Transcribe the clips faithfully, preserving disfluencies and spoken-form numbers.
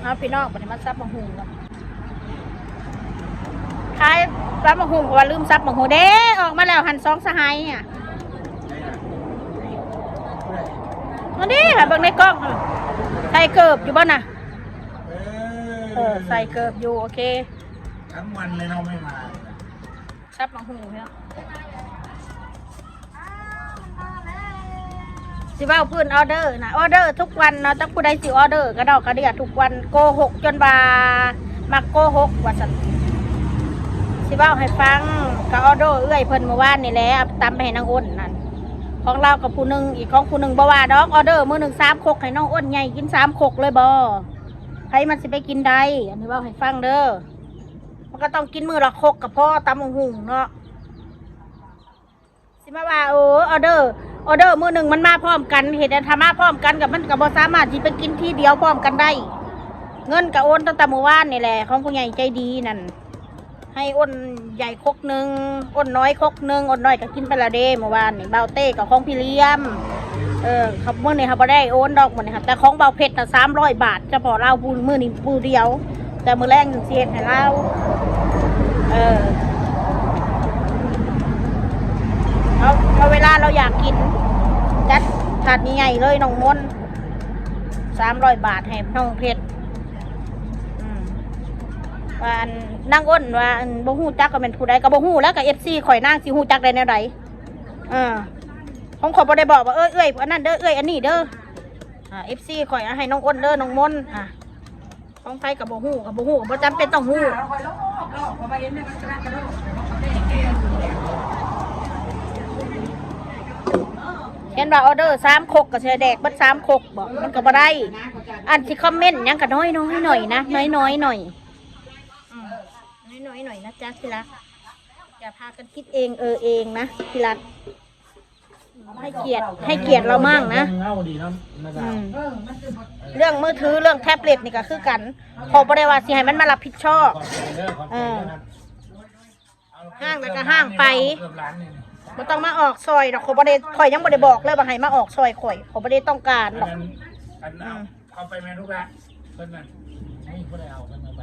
เอาพี่น้อง บัดนี้มาสับบักหุ่งกัน ขายสับบักหุ่ง เพราะว่าลืมสับบักหุ่งเด้ ออกมาแล้วหั่น สองสหายอ่ะ อันนี้ค่ะ เบิ่งในกล้อง ใส่เกิบอยู่บ่น่ะ เออ ใส่เกิบอยู่ โอเค ทั้งวันเลยเนาะ ไม่มา สับบักหุ่งเนาะ สิเว้าพื้นออเดอร์นะ ออเดอร์ทุกวันเนาะ จักผู้ใดสิออเดอร์กระดอกกระเดียทุกวัน โกหกจนว่า มักโกหกว่าซั่น สิเว้าให้ฟัง ก็ออเดอร์เอื้อยเพิ่นเมื่อวานนี่แหละ เอาตำไปให้นางอ้นนั่น ของลาวกับผู้หนึ่ง อีกของผู้หนึ่งบ่ว่าดอก ออเดอร์มื้อหนึ่งสามครก ให้น้องอ้นใหญ่กินสามครกเลยบ่ ไผมันสิไปกินได้ อันนี้เว้าให้ฟังเด้อ มันก็ต้องกินมื้อละครกก็พอ ตำบักหุ่งเนาะ สิมาว่า เออ ออเดอร์ ออเดอร์มื้อหนึ่งมันมาพร้อมกัน เฮ็ดให้ถ้ามาพร้อมกันกับมันก็บ่สามารถสิไปกินทีเดียวพร้อมกันได้ เงินก็โอนตั้งแต่มื้อวานนี่แหละ ของผู้ใหญ่ใจดีนั่น ให้อ้นใหญ่ครกหนึ่ง อ้นน้อยครกหนึ่ง อ้นน้อยก็กินไปและเด้มื้อวานนี่ บ่าวเต้กับของพี่เลี้ยม เออ ครับ มื้อนี้เขาบ่ได้โอนดอกมื้อนี้ค่ะ แต่ของบ่าวเพชรน่ะ สามร้อยบาท เฉพาะลาวผู้มื้อนี้ผู้เดียว แต่มื้อแลงสิเฮ็ดให้ลาว เออ เอา เอาเวลาเราอยากกิน จัดถาดใหญ่ๆเลยน้องมนต์ สามร้อยบาทให้น้องเพชร อืม ว่าอันนางอ้นว่าอันบ่ฮู้จักก็เป็นผู้ใดก็บ่ฮู้แล้ว ก็ เอฟซี ข่อยนางสิฮู้จักได้แนวใด เออ ของข่อยบ่ได้บอกว่า เออ เอื้อยอันนั้นเด้อ เอื้อยอันนี้เด้อ อ่า เอฟซี ข่อยเอาให้น้องอ้นเด้อ น้องมนต์ อ่ะ ของไผก็บ่ฮู้ ก็บ่ฮู้ ก็บ่จำเป็นต้องฮู้ เห็นว่าออเดอร์สามครกก็สิแดกเบิดสามครกบ่ มันก็บ่ได้ อันสิคอมเมนต์หยังก็น้อยๆหน่อยนะ น้อยๆหน่อย อืม น้อยๆหน่อยนะจ๊ะที่รัก อย่าพากันคิดเองเออเองนะที่รัก ให้เกียรติ ให้เกียรติเรามั่งนะ เงาดีเนาะ อืม เรื่องมือถือ เรื่องแท็บเล็ตนี่ก็คือกัน ขอบ่ได้ว่าสิให้มันมารับผิดชอบ เออ ห้างแล้วก็ห้างไป เกือบล้านนี่ บ่ต้องมาออกซอยดอก ข่อยบ่ได้ ข่อยยังบ่ได้บอกเลยว่าให้มาออกซอยข่อย ข่อยบ่ได้ต้องการดอก อันนั้น อันนั้น อืม เอาไปแม่ลูกละ เพิ่นนั่น นี่ผู้ใดเอา เพิ่นเอาไป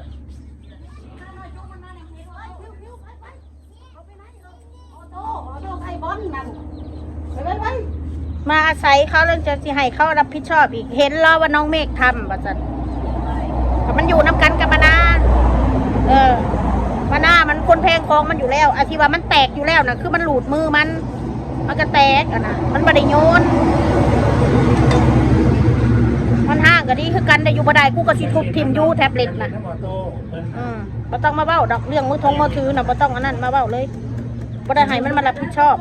มาอาศัยเขาแล้วจะสิให้เขารับผิดชอบอีก เห็นแล้วว่าน้องเมฆทำว่าซั่น ก็มันอยู่นำกันกับมะนาว เออ มะนาวมันคนแพงของมันอยู่แล้ว อาที่ว่ามันแตกอยู่แล้วนะ คือมันหลุดมือมัน มันก็แตกอะนะ มันบ่ได้โยน มันห้างก็ดีคือกัน ได้อยู่บ่ได้ กูก็สิทุบถิ่มอยู่แท็บเล็ตนะ อืม บ่ต้องมาเว้าดอก เรื่องมือทงมือถือนะ บ่ต้องอันนั้นมาเว้าเลย บ่ได้ให้มันมารับผิดชอบ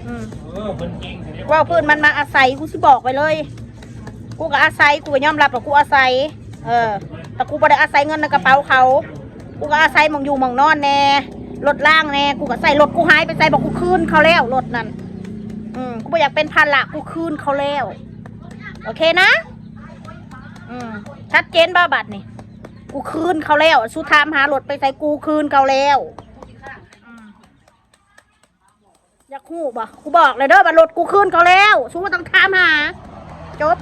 อืม เว้าพื้นมันมาอาศัย กูสิบอกไว้เลย กูก็อาศัย กูก็ยอมรับว่ากูอาศัย เออ แต่กูบ่ได้อาศัยเงินในกระเป๋าเขา กูก็อาศัยหม่องอยู่หม่องนอนแน่ รถรางแน่ กูก็ใส่ รถกูหายไปใส่ บอกกูคืนเขาแล้ว รถนั่น อืม กูบ่อยากเป็นภาระ กูคืนเขาแล้ว โอเคนะ อืม ชัดเจนบ่บัดนี่ กูคืนเขาแล้ว สู้ถามหารถไปใส่ กูคืนเขาแล้ว อืม อยากฮู้บ่ กูบอกเลยเด้อ ว่ารถกูคืนเขาแล้ว สู้บ่ต้องถามหา จบ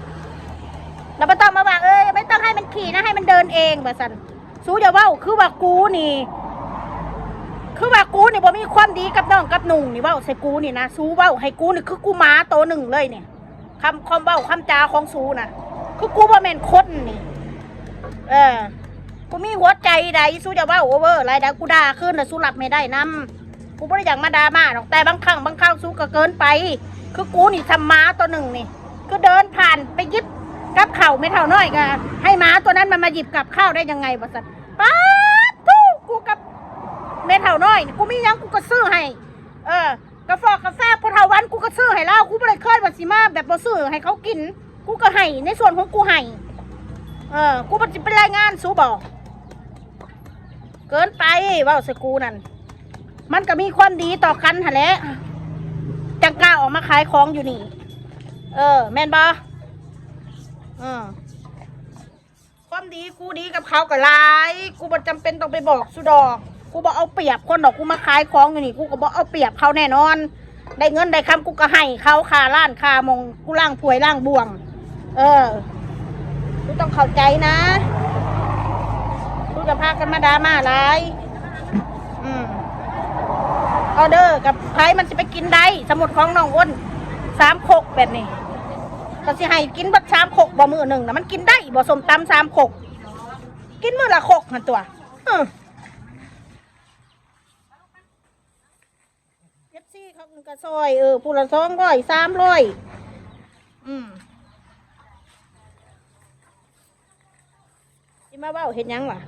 แล้วบ่ต้องมาว่า เอ้ย ไม่ต้องให้มันขี่นะ ให้มันเดินเอง ว่าซั่น สู้อย่าเว้า คือว่ากูนี่ คือว่ากูนี่บ่มีความดีกับน้องกับนุ่งนี่ เว้าใส่กูนี่นะ สู้เว้าให้กูนี่ คือกูหมาโตหนึ่งเลยเนี่ย คำ คำเว้าคำจาของสู้นะ คือกูบ่แม่นคนนี่ เออ กูมีหัวใจใด สู้จะเว้าโอเวอร์อะไรใด กูด่าคืนน่ะ สู้รับไม่ได้นำ กูบ่ได้อยากมาดราม่าดอก แต่บางครั้งบางคราวสู้ก็เกินไป คือกูนี่ทำหมาตัวหนึ่งนี่ คือเดินผ่านไปหยิบกับข้าวแม่เฒ่าน้อยก็ ให้หมาตัวนั้นมันมาหยิบกับข้าวได้ยังไงวะสัตว์ ป๊าด ทู่ กูกับแม่เฒ่าน้อยนี่ กูมีหยังกูก็ซื้อให้ เออ กาแฟ กาแฟพ่อเฒ่าวัน กูก็ซื้อให้ลาว กูบ่ได้เคยว่าสิมาแบบบ่ซื้อให้เขากิน กูก็ให้ในส่วนของกูให้ เออ กูบ่สิไปรายงานสู้บ่ เกินไป เว้าใส่กูนั่น มันก็มีความดีต่อกันหั่นแหละ จังกล้าออกมาขายของอยู่นี่ เออ แม่นบ่ เออ ความดีกูดีกับเขาก็หลาย กูบ่จำเป็นต้องไปบอกสู้ดอก กูบ่เอาเปรียบคนดอก กูมาขายของอยู่นี่ กูก็บ่เอาเปรียบเขาแน่นอน ได้เงินได้คำกูก็ให้เขา ค่าร้านค่าหม่อง กูล้างถ้วยล้างบ่วง เออ ต้องเข้าใจนะ กูจะพากันมาด่ามาหลาย อืม ออเดอร์กับไผมันสิไปกินได้ สมมุติของน้องอ้น สามครกแบบนี้ ก็สิให้กินเบิดสามครกบ่ มื้อหนึ่งนะ มันกินได้บ่ ส้มตำสามครก กินมื้อละครกหั่นตัว เออ เอฟซีเขาก็ซอย เออ ผู้ละสองร้อย สามร้อย อืม สิมาเว้าเฮ็ดหยังวะ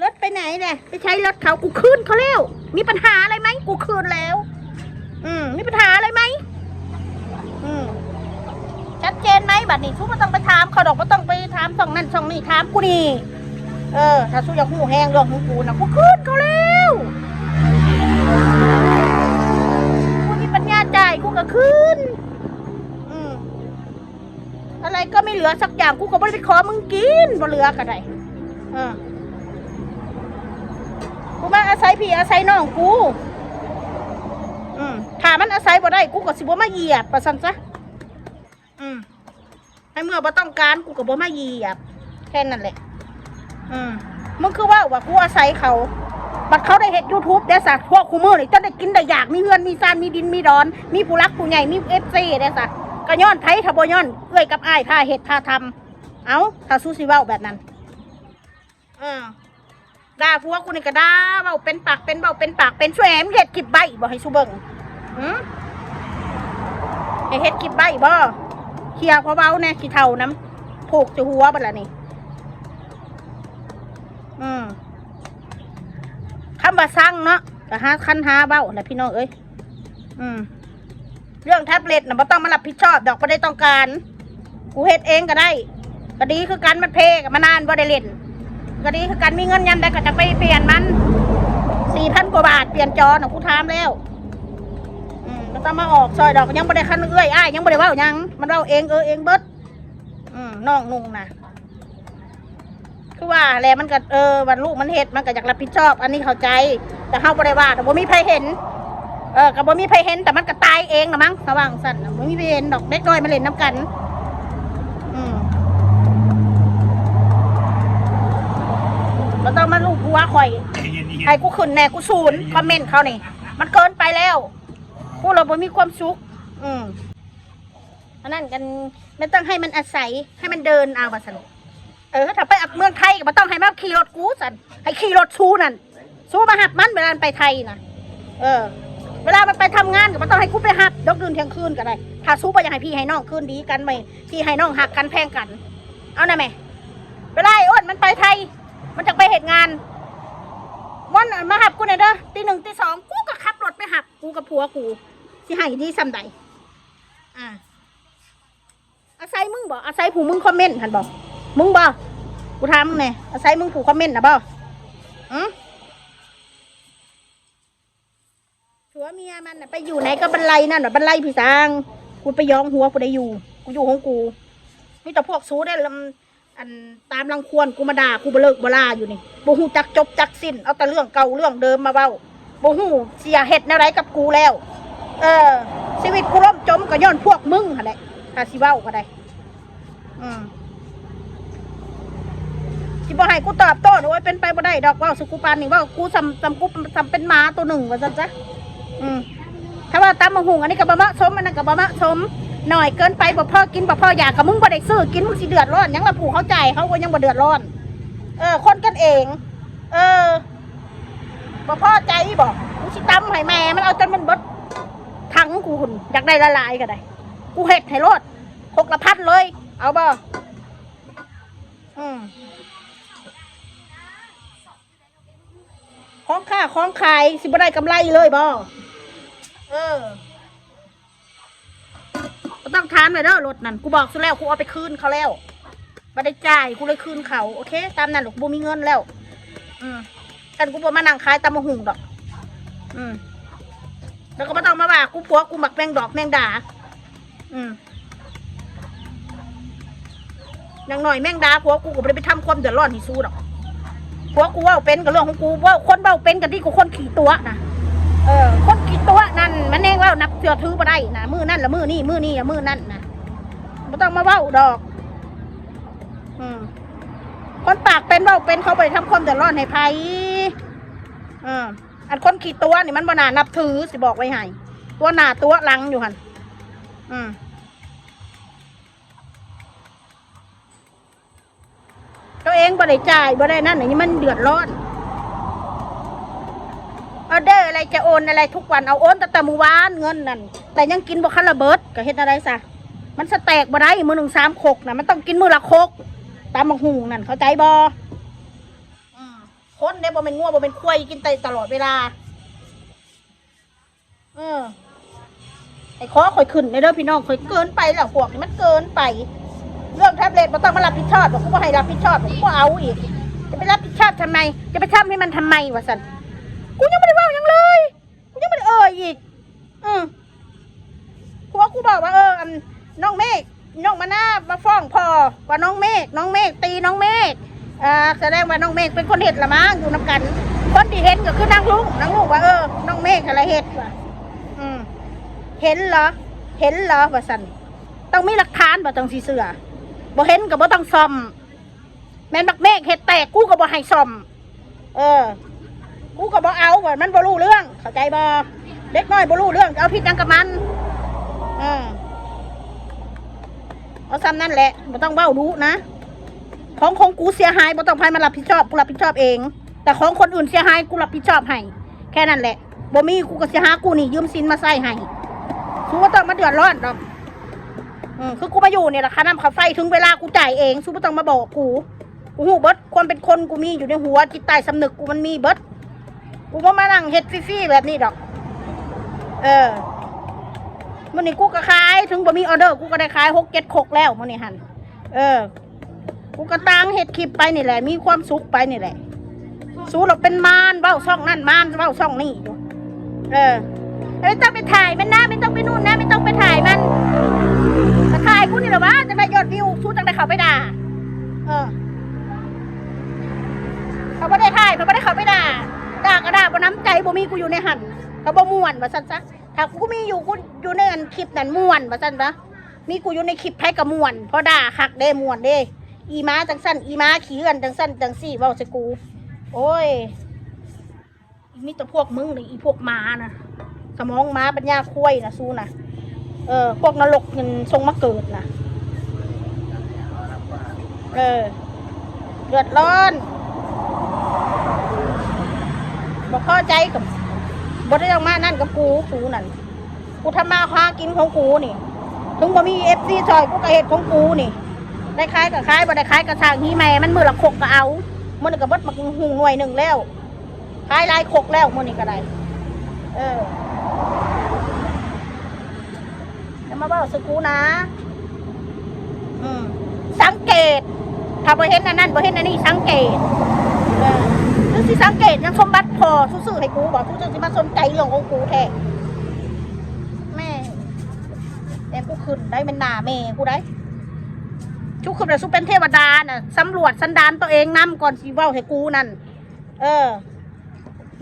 รถไปไหนเนี่ย ไปใช้รถเขา กูคืนเขาแล้ว มีปัญหาอะไรไหม กูคืนแล้ว อืม มีปัญหาอะไรไหม อืม ชัดเจนไหม บัดนี้ สู้บ่ต้องไปถามเขาดอก บ่ต้องไปถามช่องนั่นช่องนี้ ถามกูนี่ เออ ถ้าสู้อยากฮู้แฮงเรื่องของกูนะ กูคืนเขาแล้ว กูมีปัญญาจ่าย กูก็คืน อืม อะไรก็ไม่เหลือสักอย่าง กูก็บ่ได้ไปขอมึงกิน บ่เหลือก็ได้ เออ กูมาอาศัยพี่อาศัยน้องกู อืม ถ้ามันอาศัยบ่ได้ กูก็สิบ่มาเหยียบ ว่าซั่นซะ อืม ในเมื่อบ่ต้องการ กูก็บ่มาเหยียบ แค่นั้นแหละ อืม มึงคือเว้าว่ากูอาศัยเขา บัดเขาได้เฮ็ดยูทูบเด้ซะ พวกคู่มื้อนี่จนได้กินได้อยาก มีเฮือนมีซาน มีดินมีดอน มีผู้หลักผู้ใหญ่ มีเอฟซีเด้ซะ ก็ย้อนไผ ถ้าบ่ย้อนเอื้อยกับอ้ายพาเฮ็ดพาทำ เอ้า ถ้าสู้สิเว้าแบบนั้น เออ ด่าผัวกูนี่ก็ด่า เว้าเป็นปากเป็น เว้าเป็นปากเป็น ช่วยให้มันเฮ็ดคลิปไว้บ่ ให้สู้เบิ่ง หือ ให้เฮ็ดคลิปไว้บ่ เคลียร์พอเว้าแน่ ขี้เฒ่านำ ผูกจะหัวบัดละนี่ อืม คำว่าสั่งเนาะ ก็หาคันหาเว้าแหละพี่น้องเอ้ย อืม เรื่องแท็บเล็ตน่ะบ่ต้องมารับผิดชอบดอก บ่ได้ต้องการ กูเฮ็ดเองก็ได้ ก็ดีคือกัน มันเพกะ มานานบ่ได้เล่น ก็ดีคือกัน มีเงินยามใดก็จะไปเปลี่ยนมัน สี่พันกว่าบาท เปลี่ยนจอน่ะ กูถามแล้ว อืม บ่ต้องมาออกซอยดอก ยังบ่ได้คันเอื้อยอ้าย ยังบ่ได้เว้าหยัง มันเว้าเอง เออ เองเบิด อืม น้องนุ่งน่ะ คือว่าแหละ มันก็ เออ วันลูกมันเฮ็ด มันก็อยากรับผิดชอบ อันนี้เข้าใจ แต่เฮาบ่ได้ว่า แต่บ่มีไผเห็น เออ ก็บ่มีไผเห็น แต่มันก็ตายเองน่ะมั้ง ระวังซั่นน่ะ บ่มีไผเห็นดอก เด็กน้อยมาเล่นนำกัน อืม บ่ต้องมาลูบหัวข่อย ให้กูขึ้นแน่ กูศูนย์ คอมเมนต์เขานี่ มันเกินไปแล้ว กูละบ่มีความสุข อืม อันนั้นกัน ไม่ต้องให้มันอาศัย ให้มันเดินเอา ว่าซั่น เออ ถ้าไปเมืองไทยก็บ่ต้องให้มาขี่รถกูซั่น ให้ขี่รถสู้นั่น สู้มาหับมันเวลามันไปไทยนะ เออ เวลามันไปทำงานก็บ่ต้องให้กูไปหับ ดึกดื่นเที่ยงคืนก็ได้ ถ้าสู้บ่อยากให้พี่ให้น้องคืนดีกันไว้ พี่ให้น้องหักกันแพงกัน เอานะแม่ เวลาไอ้อ้นมันไปไทย มันจะไปเฮ็ดงาน มันมาหับกูหน่อยเด้อ ตีหนึ่งตีสอง กูก็ขับรถไปหับ กูกับผัวกู สิให้ดีส่ำใด อ่า อาศัยมึงบ่ อาศัยผู้มึงคอมเมนต์หั่นบ่ มึงบ่ กูถามมึงแหน่ อาศัยมึงผู้คอมเมนต์น่ะบ่ อือ ผัวเมียมันน่ะ ไปอยู่ไหนก็บันไลนั่นน่ะ บันไลพี่สาง กูไปย้องหัวกูได้อยู่ กูอยู่ของกู มีแต่พวกสู้ได้ลำ อันตามรังควานกูมาด่ากูบ่เลิกบ่ลาอยู่นี่ บ่ฮู้จักจบจักสิ้น เอาแต่เรื่องเก่าเรื่องเดิมมาเว้า บ่ฮู้สิเฮ็ดแนวใดกับกูแล้ว เออ ชีวิตกูล่มจมก็ย้อนพวกมึงหั่นแหละ ถ้าสิเว้าก็ได้ อืม สิบ่ให้กูตอบโต้ โอ้ย เป็นไปบ่ได้ดอก เว้าสู่กูปานนี้ เว้ากูส่ำ ส่ำกู ส่ำเป็นหมาตัวหนึ่งว่าซั่นซะ อืม ถ้าว่าตำบักหุ่งอันนี้ก็บ่เหมาะสม อันนั้นก็บ่เหมาะสม น้อยเกินไป บ่พอกิน บ่พออยาก ก็มึงบ่ได้ซื้อกิน มึงสิเดือดร้อนหยังล่ะ ผู้เขาจ่ายเขาก็ยังบ่เดือดร้อน เออ คนกันเอง เออ บ่พอใจบ่ กูสิตำให้แม่มัน เอาจนมันเบิดถังกูหั่น อยากได้หลายๆก็ได้ กูเฮ็ดให้โลด ครกละพันเลย เอาบ่ อืม ของค้าของขายสิบ่ได้กำไรเลยบ่ เออ บ่ต้องถามเลยเด้อ รถนั่น กูบอกสุดแล้ว กูเอาไปคืนเขาแล้ว บ่ได้จ่าย กูเลยคืนเขา โอเค ตามนั้น กูบ่มีเงินแล้ว อืม กันกูบ่มานั่งขายตำบักหุ่งดอก อืม แล้วก็บ่ต้องมาว่า กูผัวกูมักแมงดอกแมงดา อืม อย่างน้อยแมงดาผัวกูก็บ่ได้ไปทำความเดือดร้อนให้สู้ดอก ผัวกูเว้าเป็นก็เรื่องของกู เว้า คนเว้าเป็นก็ดีกว่าคนขี้ตั๋วนะ เออ คนขี้ตั๋วนั่นมันแฮงเว้านับเชื่อถือบ่ได้นะ มื้อนั่นละมื้อนี้ มื้อนี้ละมื้อนั่นนะ บ่ต้องมาเว้าดอก อืม คนปากเป็นเว้าเป็นเขาบ่ไปทำความเดือดร้อนให้ไผ อืม อันคนขี้ตัวนี่มันบ่น่านับถือ สิบอกไว้ให้ ตัวหน้าตัวหลังอยู่หั่น อืม ตัวเองบ่ได้จ่ายบ่ได้นั่น อันนี้มันเดือดร้อน ออเดอร์อะไรจะโอนอะไรทุกวัน เอาโอนตั้งแต่มื้อวานเงินนั่น แต่ยังกินบ่คันละเบิด ก็เฮ็ดอะไรซะ มันสแต็กบ่ได้ มื้อหนึ่งสามครกนะ มันต้องกินมื้อละครก ตำบักหุ่งนั่น เข้าใจบ่ อืม คนเนี่ยบ่เป็นงัวบ่เป็นควายกินแต่ตลอดเวลา เออ ไอ้ขอข่อยขึ้นในเด้อพี่น้อง ข่อยเกินไปแล้ว พวกนี้มันเกินไป เรื่องแท็บเล็ตบ่ต้องมารับผิดชอบหรอก กูบ่ให้รับผิดชอบหรอก กูบ่เอาอีก จะไปรับผิดชอบทำไม จะไปทำให้มันทำไมวะสัน กูยังไม่ได้เว้าหยังเลย กูยังไม่ได้เอ่ยอีก อืม ผัวกูบอกว่า เออ อัน น้องเมฆ น้องมานามาฟ้องพ่อ ว่าน้องเมฆ น้องเมฆตีน้องเมฆ อ่า แสดงว่าน้องเมฆเป็นคนเฮ็ดละมั้ง อยู่นำกัน คนที่เห็นก็คือนางลุง นางลุงว่า เออ น้องเมฆอะไรเฮ็ดว่ะ อืม เห็นเหรอ เห็นเหรอ ว่าซั่น ต้องมีหลักฐาน บ่ต้องสิเชื่อ บ่เห็นก็บ่ต้องซ่อม แม่นบักเมฆเฮ็ดแตก กูก็บ่ให้ซ่อม เออ กูก็บ่เอา ว่ามันบ่รู้เรื่อง เข้าใจบ่ เด็กน้อยบ่รู้เรื่อง จะเอาผิดหยังกับมัน เออ เอาซ้ำนั่นแหละ บ่ต้องเว้าดุนะ ของของกูเสียหาย บ่ต้องไผมารับผิดชอบ กูรับผิดชอบเอง แต่ของคนอื่นเสียหาย กูรับผิดชอบให้ แค่นั้นแหละ บ่มี กูก็สิหากู้หนี้ยืมสินมาใส่ให้ สูบ่ต้องมาเดือดร้อนดอก อืม คือกูมาอยู่เนี่ยแหละ ค่าน้ำค่าไฟ ถึงเวลากูจ่ายเอง สูบ่ต้องมาบอกกู กูฮู้เบิด ความเป็นคนกูมีอยู่ในหัว จิตใต้สำนึกกูมันมีเบิด กูบ่มานั่งเฮ็ดฟรีๆแบบนี้ดอก เออ มื้อนี้กูก็ขาย ถึงบ่มีออเดอร์ กูก็ได้ขายหกเจ็ดครกแล้วมื้อนี้หั่น เออ กูก็ตั้งเฮ็ดคลิปไปนี่แหละ มีความสุขไปนี่แหละ สูหลบเป็นมาร เว้าช่องนั่น มาร เว้าช่องนี่อยู่ เออ ไม่ต้องไปถ่ายมันนะ ไม่ต้องไปนู่นนะ ไม่ต้องไปถ่ายมัน มาถ่ายกูนี่แหละวะ จั่งได้ยอดวิว สูจั่งได้เข้าไปด่า เออ เขาบ่ได้ถ่าย เขาบ่ได้เข้าไปด่า ด่าก็ด่าบ่น้ำใจ บ่มีกูอยู่ในหั่น เขาบ่ม่วน ว่าซั่นซะ ถ้ากูมีอยู่ กูอยู่ในอันคลิปนั้นม่วน ว่าซั่นซะ มีกูอยู่ในคลิปไผก็ม่วน เพราะด่าคักเด้ ม่วนเด้ อีหมาจั่งซั่น อีหมาขี้เฮือนจั่งซั่นจั่งซี่ เว้าใส่กู โอ้ย มีแต่พวกมึงนี่ อีพวกหมานะ สมองหมาปัญญาควายนะ สูนะ เออ พวกนรกมันส่งมาเกิดนะ เออ เดือดร้อน บ่พอใจกับ บ่ได้ต้องมานั่นกับกู กูนั่น กูทำมาหากินของกูนี่ ถึงบ่มีเอฟซีช่วย กูก็เฮ็ดของกูนี่ ได้ขายก็ขาย บ่ได้ขายก็ช่างหีแม่มัน มื้อละครกก็เอา มื้อนี้ก็เบิดบักหุ่งหน่วยหนึ่งแล้ว ขายหลายครกแล้วมื้อนี้ก็ได้ เออ อย่ามาเว้าใส่กูนะ อืม สังเกต ถ้าบ่เห็นอันนั้น บ่เห็นอันนี้ สังเกต เออ หรือสิสังเกตหยัง สมบัติพ่อ ซื่อๆให้กูบ่ กูจั่งสิมาสนใจเรื่องของกูแท้ แม่ แต่กูขึ้นได้ แม่นหน้าแม่กูได้ กูขึ้นแล้ว กูเป็นเทวดาน่ะ สำรวจสันดานตัวเองนำก่อนสิเว้าให้กูนั่น เออ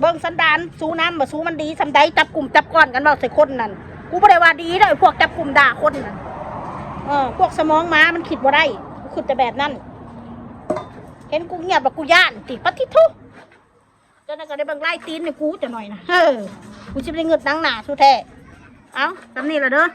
เบิ่งสันดานสูนำ ว่าสูมันดีส่ำใด จับกลุ่มจับก้อนกันเว้าใส่คนนั่น กูบ่ได้ว่าดีเด้อ ไอ้พวกจับกลุ่มด่าคนนั่น เออ พวกสมองหมามันคิดบ่ได้ กูคิดแต่แบบนั้น เห็นกูเงียบว่ากูย้านติ ปะทิทุ เจ้านั่นก็ได้เบิ่งลายตีนในกูจะหน่อยนะ เออ กูสิบ่ได้เงิดหนังหนาสูแท้ เอ้า ส่ำนี้ล่ะเด้อ